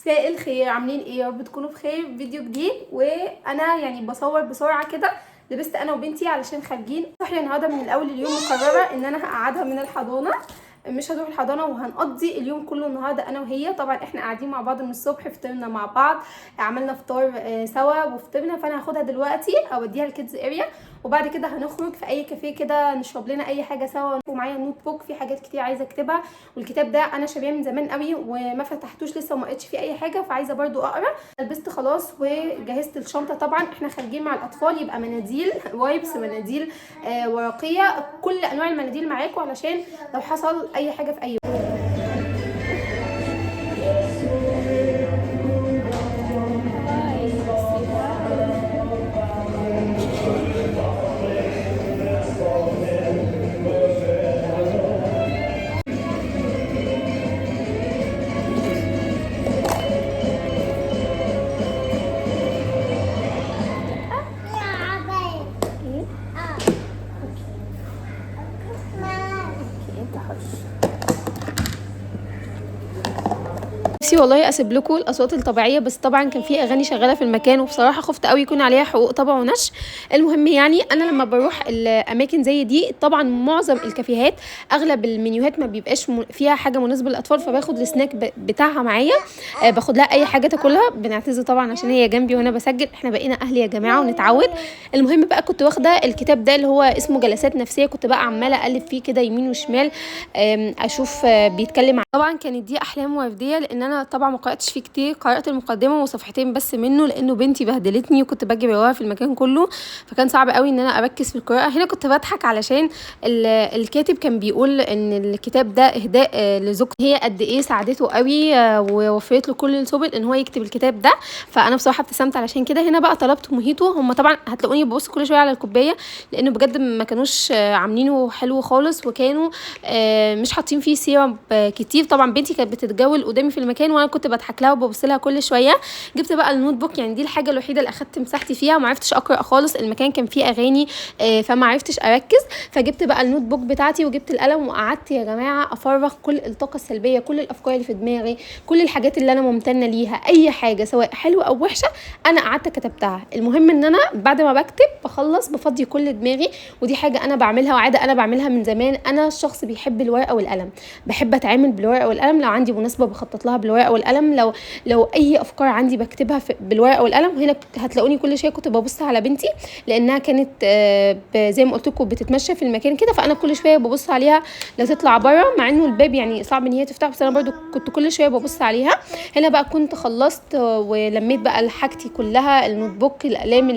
مساء الخير، عاملين ايه؟ يا رب تكونوا بخير. فيديو جديد وانا يعني بصور بسرعة كده. لبست انا وبنتي علشان خارجين. صحيح النهارده من الاول اليوم مقررة ان انا هقعدها من الحضانة، مش هتروح الحضانة، وهنقضي اليوم كله النهارده انا وهي. طبعا احنا قاعدين مع بعض من الصبح، فطرنا مع بعض، عملنا فطار سوا وفطرنا. فانا هاخدها دلوقتي اوديها ال kids area، وبعد كده هنخرج في اي كافيه كده نشرب لنا اي حاجة سوا. ومعايا ال notebook في حاجات كتير عايزه اكتبها، والكتاب ده انا شارياه من زمان قوي وما فتحتوش لسه وما قريتش فيه اي حاجة، فعايزه برضو اقرا. لبست خلاص وجهزت الشنطة. طبعا احنا خارجين مع الاطفال، يبقى مناديل wipes، مناديل ورقية، كل انواع المناديل معاكم علشان لو حصل اي حاجة في اي وقت. نفسي والله اسيب لكم الاصوات الطبيعية، بس طبعا كان في اغاني شغالة في المكان، وبصراحة خفت قوي يكون عليها حقوق طبع ونشر. المهم يعني انا لما بروح الاماكن زي دي، طبعا معظم الكافيهات اغلب المنيوهات ما بيبقاش فيها حاجة مناسبة للاطفال، فباخد السناك بتاعها معايا، باخد لها اي حاجة تاكلها. بنعتذر طبعا عشان هي جنبي وانا بسجل، احنا بقينا اهل يا جماعة ونتعود. المهم بقى كنت واخده الكتاب ده اللي هو اسمه جلسات نفسية، كنت بقى عماله اقلب فيه كده يمين وشمال، اشوف بيتكلم. طبعا كانت دي احلام وردية، لان انا طبعا ما قراتش فيه كتير، قرات المقدمة وصفحتين بس منه، لانه بنتي بهدلتني وكنت بجري وراها في المكان كله، فكان صعب قوي ان انا اركز في القراءة. هنا كنت بضحك علشان الكاتب كان بيقول ان الكتاب ده اهداء لزوجته، هي قد ايه ساعدته قوي ووفرت له كل السبل ان هو يكتب الكتاب ده. فانا بصراحة ابتسمت علشان كده. هنا بقى طلبت موهيتو. هم طبعا هتلاقوني ببص كل شوية على الكوباية، لانه بجد ما كانوش عاملينه حلو خالص، وكانوا مش حاطين فيه syrup كتير. طبعا بنتي كانت بتتجول قدامي في المكان وانا كنت بضحك لها وببص لها كل شوية. جبت بقى ال notebook، يعني دي الحاجة الوحيدة اللي اخدت مساحتي فيها وما عرفتش اقرا خالص، المكان كان فيه اغاني فما عرفتش اركز. فجبت بقى ال notebook بتاعتي وجبت القلم، وقعدت يا جماعة افرغ كل الطاقة السلبية، كل الافكار اللي في دماغي، كل الحاجات اللي انا ممتنة ليها، اي حاجة سواء حلوة او وحشة انا قعدت كتبتها. المهم ان انا بعد ما بكتب بخلص بفضي كل دماغي، ودي حاجة انا بعملها وعاده انا بعملها من زمان. انا شخص بيحب الورقة والقلم، بحب اتعامل بالورقة والقلم. لو عندي مناسبة بخطط لها بالورقة والقلم، لو اي افكار عندي بكتبها بالورقة والقلم. وهنا هتلاقوني كل شوية كنت ببص على بنتي، لانها كانت زي ما قلت لكم بتتمشى في المكان كده، فانا كل شوية ببص عليها لا تطلع بره، مع انه الباب يعني صعب ان هي تفتح، بس انا برضو كنت كل شوية ببص عليها. هنا بقى كنت خلصت ولميت بقى حاجتي كلها، ال notebook، الاقلام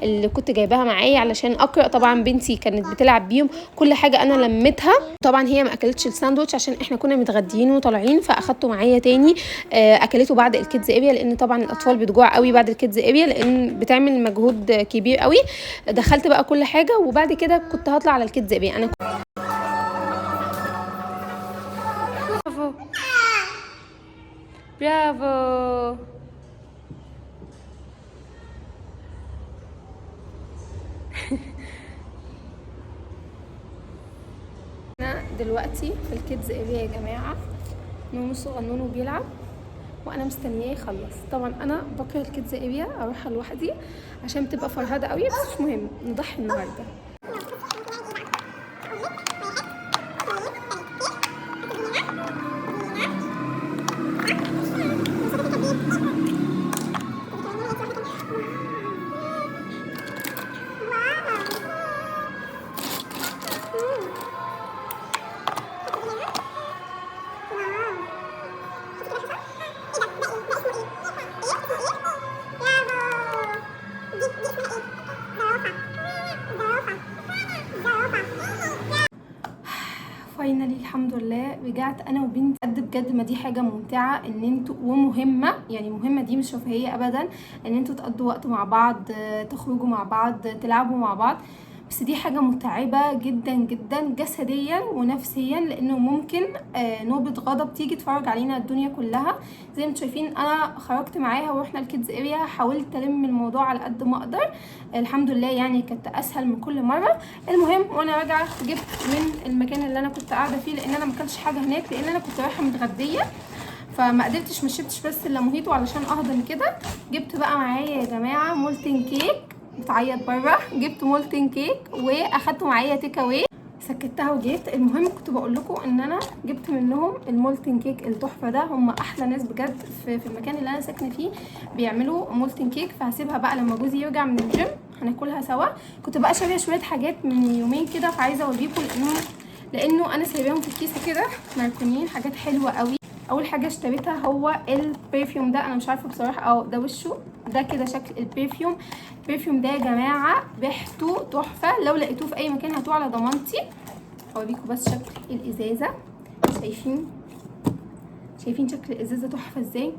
اللي كنت جايباها معايا علشان اقرا. طبعا بنتي كانت بتلعب بيهم، كل حاجة انا لميتها. طبعا هي ما اكلتش الساندوتش عشان احنا كنا متغديين وطالعين، فاخدته معايا تاني، اكلته بعد ال kids area، لان طبعا الاطفال بتجوع قوي بعد ال kids area لان بتعمل مجهود كبير قوي. دخلت بقى كل حاجة، وبعد كده كنت هطلع على ال kids area. انا برافو برافو. انا دلوقتي في ال kids area يا جماعة، نونو صغنون وبيلعب وانا مستنياه يخلص. طبعا انا بكره ال kids area، اروحها لوحدي عشان بتبقى فرهده قوي، بس مش مهم، نضحي النهارده. finally الحمد لله رجعت انا وبنتي. قد بجد ما دي حاجة ممتعة ان انتوا، ومهمة يعني، مهمة دي مش رفاهية ابدا، ان انتوا تقضوا وقت مع بعض، تخرجوا مع بعض، تلعبوا مع بعض. بس دي حاجة متعبة جدا جدا جسديا ونفسيا، لانه ممكن نوبه غضب تيجي تفرج علينا الدنيا كلها. زي ما انتم شايفين انا خرجت معاها ورحنا ال kids area، حاولت الم الموضوع على قد ما اقدر، الحمد لله يعني كانت اسهل من كل مرة. المهم وانا راجعه جبت من المكان اللي انا كنت قاعدة فيه، لان انا ما اكلتش حاجة هناك، لان انا كنت رايحة متغديه. فما قدرتش، ما شربتش بس الا موهيتو علشان اهضم كده. جبت بقى معايا يا جماعة molten cake، بتعيط بره. جبت molten cake واخدته معايا take away، سكتها وجيت. المهم كنت بقول لكم ان انا جبت منهم ال molten cake التحفة ده، هم احلى ناس بجد في المكان اللي انا ساكنة فيه بيعملوا molten cake. فهسيبها بقى لما جوزي يرجع من الجيم هناكلها سوا. كنت بقى شاريه شوية حاجات من يومين كده، فعايزه اوريكم لانه انا سايباهم في الكيسة كده مركونين، حاجات حلوة قوي. اول حاجة اشتريتها هو ال perfume ده، انا مش عارفه بصراحة، ده وشه ده كده شكل ال perfume. ال perfume ده يا جماعة ريحته تحفة، لو لقيتوه في اي مكان هاتوه على ضمانتي. اوريكم بس شكل الازازه، شايفين شكل الازازه تحفة ازاي،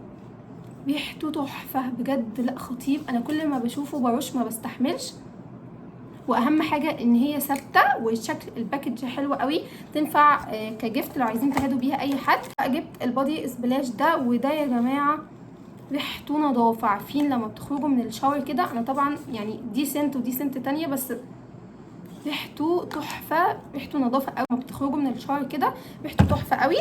ريحته تحفة بجد، لا خطير. انا كل ما بشوفه برش ما بستحملش. واهم حاجة ان هي ثابتة، وشكل ال package حلو قوي، تنفع ك gift لو عايزين تهدوا بيها اي حد. جبت ال body splash ده، وده يا جماعة ريحته نظافة. عارفين لما بتخرجوا من ال shower كده، انا طبعا يعني دي scent ودي scent تانية، بس ريحته تحفة، ريحته نظافة قوي. لما بتخرجوا من ال shower كده ريحته تحفة قوي.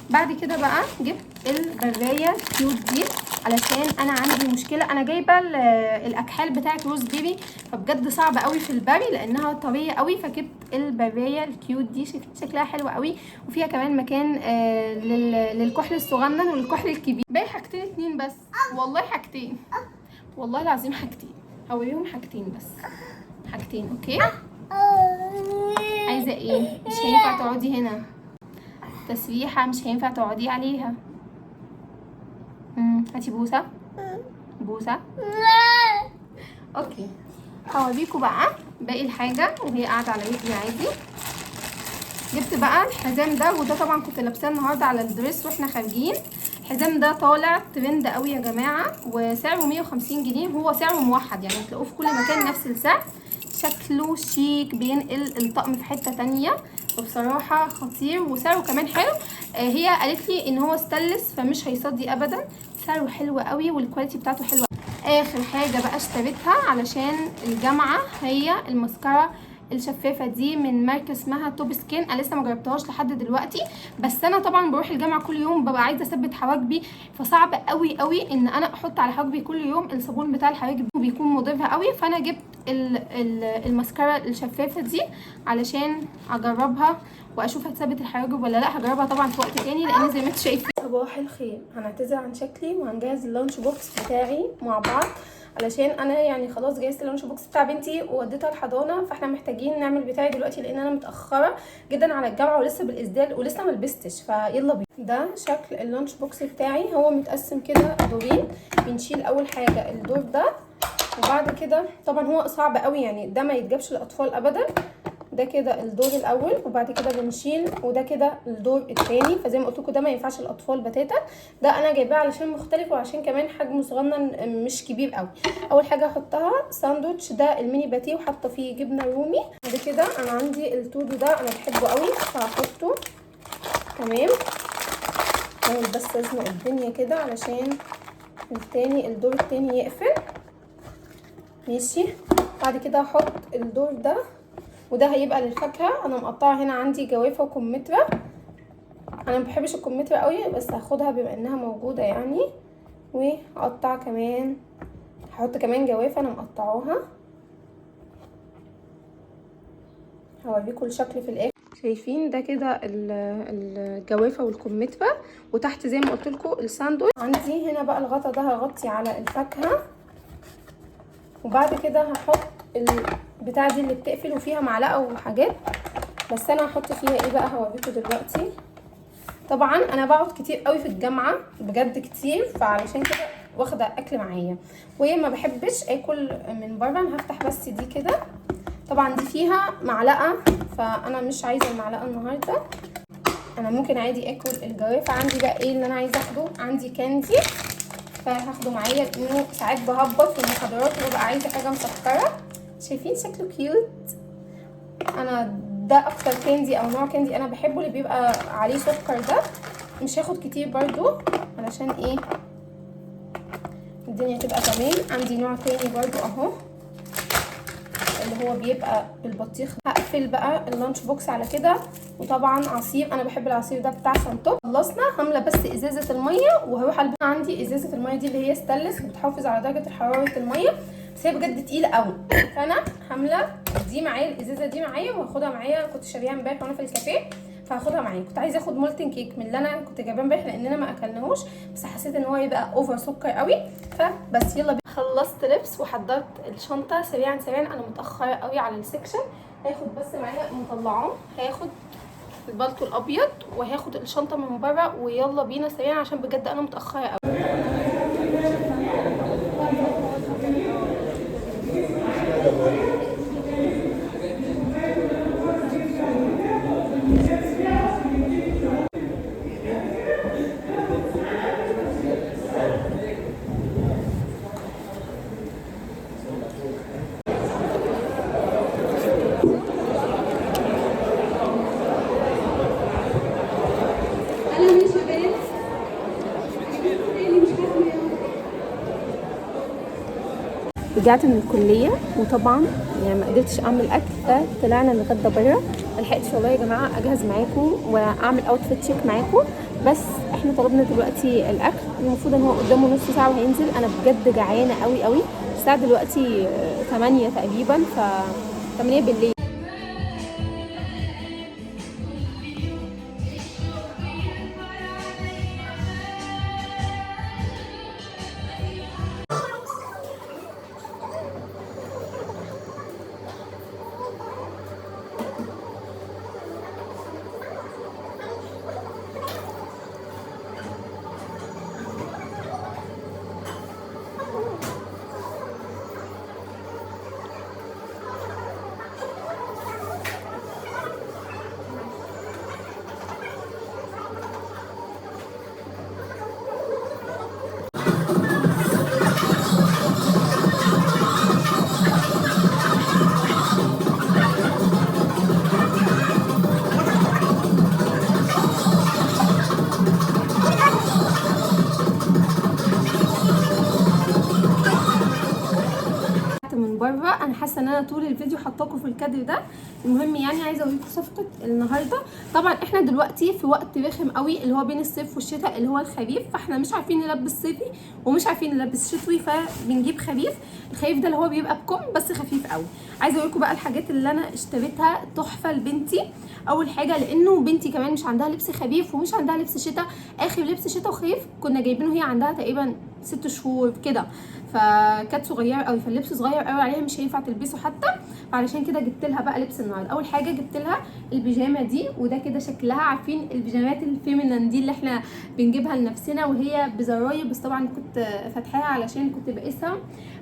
بعد كده بقى جبت البرايه cute دي، علشان انا عندي مشكلة، انا جايبه الاكحال بتاعه Rose Baby، فبجد صعب قوي في البري لانها طرية قوي، فجبت البرايه ال cute دي، شايفين شكلها حلو قوي، وفيها كمان مكان للكحل الصغنن والكحل الكبير. باقي حاجتين اتنين بس، والله حاجتين، والله العظيم حاجتين، هوريهم حاجتين بس، حاجتين. okay، عايزه ايه؟ مش هينفع تقعدي هنا، تسريحه مش هينفع تقعدي عليها. هاتي بوسه، بوسه. okay، هوريكم بقى باقي الحاجة وهي قاعدة على رجلي عادي. جبت بقى الحزام ده، وده طبعا كنت لابساه النهارده على ال dress واحنا خارجين. الحزام ده طالع ترند قوي يا جماعة، وسعره 150 جنيه، هو سعره موحد يعني تلاقوه في كل مكان نفس السعر. شكله شيك، بينقل الطقم في حتة تانية، وبصراحة خطير، وسعره كمان حلو. هي قالت لي ان هو ستانلس فمش هيصدي ابدا، سعره حلو قوي وال quality بتاعته حلوة. اخر حاجة بقى اشتريتها علشان الجامعة هي المسكره الشفافه دي من ماركة اسمها Top Skin. انا لسه ما جربتهاش لحد دلوقتي، بس انا طبعا بروح الجامعة كل يوم ببقى عايزه اثبت حواجبي، فصعب قوي قوي ان انا احط على حواجبي كل يوم الصابون بتاع الحواجب، بيكون مضر قوي. فانا جبت الماسكارا الشفافه دي علشان اجربها واشوف هتثبت الحواجب ولا لا. هجربها طبعا في وقت تاني لان زي ما انتم شايفين. صباح الخير، هنعتذر عن شكلي وهنجهز ال lunch box بتاعي مع بعض، علشان انا يعني خلاص جهزت ال lunch box بتاع بنتي ووديتها الحضانة، فاحنا محتاجين نعمل بتاعي دلوقتي لان انا متاخرة جدا على الجامعة ولسه بالاسدال ولسه ما لبستش، فيلا بينا. ده شكل ال lunch box بتاعي، هو متقسم كده دورين. بنشيل اول حاجة الدور ده، وبعد كده طبعا هو صعب قوي يعني ده ما يتجابش للاطفال ابدا. ده كده الدور الاول، وبعد كده بنشيل، وده كده الدور الثاني. فزي ما قلت لكم ده ما ينفعش الاطفال بتاتا، ده انا جايباه علشان مختلف وعشان كمان حجمه صغنن مش كبير قوي. اول حاجة هحطها ساندوتش، ده ال mini pâté وحاطه فيه جبنه رومي. بعد كده انا عندي التودو ده انا بحبه قوي فهحطه. تمام، احاول بس ازنق الدنيا كده علشان التاني الدور التاني يقفل. ماشي، بعد كده هحط الدور ده، وده هيبقى للفاكهه. انا مقطعه هنا عندي جوافه وكمثرى، انا ما بحبش الكمثرى قوي بس هاخدها بما انها موجودة يعني. وهقطع كمان، هحط كمان جوافه انا مقطعاها، هوريكم الشكل في الاخر. شايفين ده كده الجوافه والكمثرى، وتحت زي ما قلت لكم الساندوتش. عندي هنا بقى الغطا ده هغطي على الفاكهة، وبعد كده هحط البتاع دي اللي بتقفل وفيها معلقه وحاجات، بس انا هحط فيها ايه بقى هوريكم دلوقتي. طبعا انا بقعد كتير قوي في الجامعة بجد كتير، فعلشان كده واخده اكل معايا، وما بحبش اكل من بره. انا هفتح بس دي كده، طبعا دي فيها معلقه فانا مش عايزه المعلقة النهارده، انا ممكن عادي اكل الجوافه. عندي بقى ايه اللي انا عايزه اخده، عندي candy فهاخده معايا لانه ساعات بهبط في المحاضرات وببقى عايزه حاجة مسكره. شايفين شكله cute؟ انا ده اكتر candy او نوع candy انا بحبه، اللي بيبقى عليه سكر ده. مش هاخد كتير برضو علشان ايه الدنيا تبقى تمام. عندي نوع تاني برضو اهو، اللي هو بيبقى بالبطيخ. هقفل بقى ال lunch box على كده، وطبعا عصير، انا بحب العصير ده بتاع سنتوب. خلصنا، هملى بس ازازة المية وهروح البس. عندي ازازة المية دي اللي هي ستانلس وبتحافظ على درجه حرارة المية، بس هي بجد تقيلة قوي، فانا هملى دي معايا، الازازه دي معايا وهاخدها معايا. كنت شاريها امبارح وانا في الكافيه فهاخدها معايا. كنت عايزه اخد molten cake من اللي انا كنت جايباه امبارح لاننا ما اكلناهوش، بس حسيت ان هو يبقى over سكر قوي، فبس يلا بينا. خلصت لبس وحضرت الشنطة سريعا سريعا، انا متاخرة قوي على ال section. هاخد بس معايا مطلعاه، هاخد البالطو الابيض وهاخد الشنطة من بره، ويلا بينا سريعا عشان بجد انا متاخرة قوي. اهلا يا شباب، اللي مش فاهمه. رجعت من الكلية وطبعا يعني ما قدرتش اعمل اكل، فطلعنا نتغدى بره. ما لحقتش والله يا جماعة اجهز معاكم واعمل outfit check معاكم، بس احنا طلبنا دلوقتي الاكل، المفروض ان هو قدامه نص ساعة وهينزل. انا بجد جعانة قوي قوي، الساعة دلوقتي 8 تقريبا، ف 8 بالليل. من بره انا حاسه ان انا طول الفيديو حطاكم في الكادر ده. المهم يعني عايزه اوريكم صفقة النهارده. طبعا احنا دلوقتي في وقت رخم قوي اللي هو بين الصيف والشتاء اللي هو الخريف، فاحنا مش عارفين نلبس صيفي ومش عارفين نلبس شتوي، فبنجيب خريف. الخريف ده اللي هو بيبقى بكم بس خفيف قوي. عايزه اوريكم بقى الحاجات اللي انا اشتريتها تحفة لبنتي. اول حاجة لانه بنتي كمان مش عندها لبس خريف ومش عندها لبس شتاء، اخر لبس شتاء وخريف كنا جايبينه هي عندها تقريبا 6 شهور كده، فكانت صغيرة قوي، فاللبس صغير قوي عليها مش هينفع تلبسه حتى، فعلشان كده جبت لها بقى لبس النهارده. اول حاجة جبت لها البيجامه دي، وده كده شكلها، عارفين البيجامات ال feminine دي اللي احنا بنجيبها لنفسنا وهي بزراير، بس طبعا كنت فاتحاها علشان كنت بقيسها،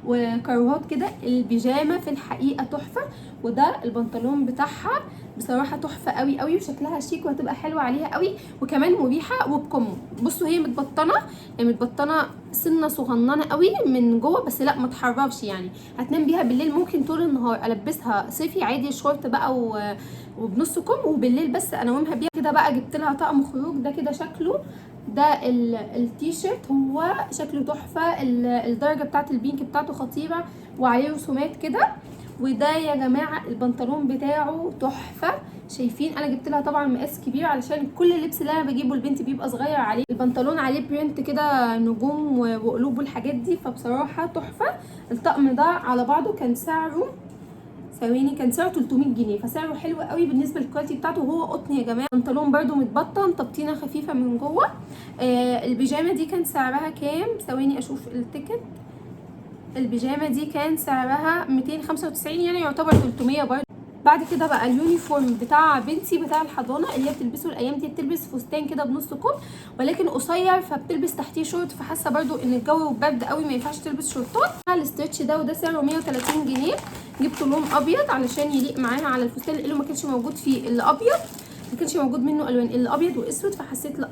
وكروهات كده. البيجامه في الحقيقة تحفة، وده البنطلون بتاعها بصراحة تحفة قوي قوي، وشكلها شيك وهتبقى حلوة عليها قوي، وكمان مريحه وبكم. بصوا هي متبطنه، يعني متبطنه سنة صغننه قوي من جوه، بس لا ما تحررش، يعني هتنام بيها بالليل، ممكن طول النهار البسها صيفي عادي شورت بقى وبنص كم، وبالليل بس انومها بيها كده. بقى جبت لها طقم خروج، ده كده شكله، ده التيشيرت هو شكله تحفة، الدرجة بتاعت ال pink بتاعته خطيرة وعليه رسومات كده. وده يا جماعة البنطلون بتاعه تحفة، شايفين انا جبت لها طبعا مقاس كبير علشان كل اللبس اللي انا بجيبه لبنتي بيبقى صغير عليه. البنطلون عليه print كده نجوم وقلوب والحاجات دي، فبصراحة تحفة. الطقم ده على بعضه كان سعره ثواني، كان سعره 300 جنيه، فسعره حلو قوي بالنسبة لل quality بتاعته، وهو قطن يا جماعة. بنطلون برده متبطن تبطينه خفيفة من جوه. البيجامه دي كان سعرها كام؟ ثواني اشوف ال ticket. البيجامه دي كان سعرها 295، يعني يعتبر 300 برده. بعد كده بقى ال uniform بتاع بنتي بتاع الحضانة اللي هي بتلبسه الايام دي، بتلبس فستان كده بنص كم ولكن قصير، فبتلبس تحتيه شورت، فحاسه برده ان الجو برد قوي ما ينفعش تلبس شورتات. ال stretch ده، وده سعره 130 جنيه. جبته لون ابيض علشان يليق معاها على الفستان، لانه ما كانش موجود فيه الا ابيض، ما كانش موجود منه الوان الا ابيض واسود، فحسيت لا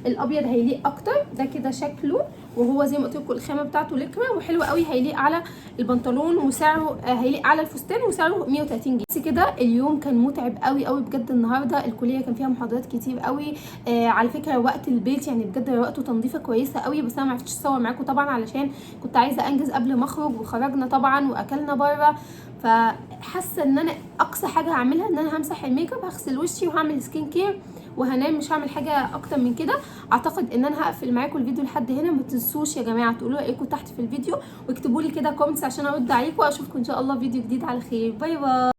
الابيض هيليق اكتر. ده كده شكله، وهو زي ما قلت لكم الخامة بتاعته لكرة وحلو قوي، هيليق على البنطلون وسعره هيليق على الفستان وسعره 130 جنيه. بس كده اليوم كان متعب قوي قوي بجد. النهارده الكلية كان فيها محاضرات كتير قوي. على فكرة وقت البيت يعني بجد وقته تنظيفه كويسة قوي، بس انا ما عرفتش اصور معاكم طبعا علشان كنت عايزه انجز قبل ما اخرج، وخرجنا طبعا واكلنا بره. فحاسه ان انا اقصى حاجة هعملها ان انا همسح الميك اب، هغسل وشي وهعمل skin care وهنام، مش هعمل حاجة اكتر من كده. اعتقد ان انا هقفل معاكم الفيديو لحد هنا. ما تنسوش يا جماعة تقولوا رايكم تحت في الفيديو، واكتبوا لي كده comments عشان ارد عليكم، واشوفكم ان شاء الله فيديو جديد على خير. bye bye.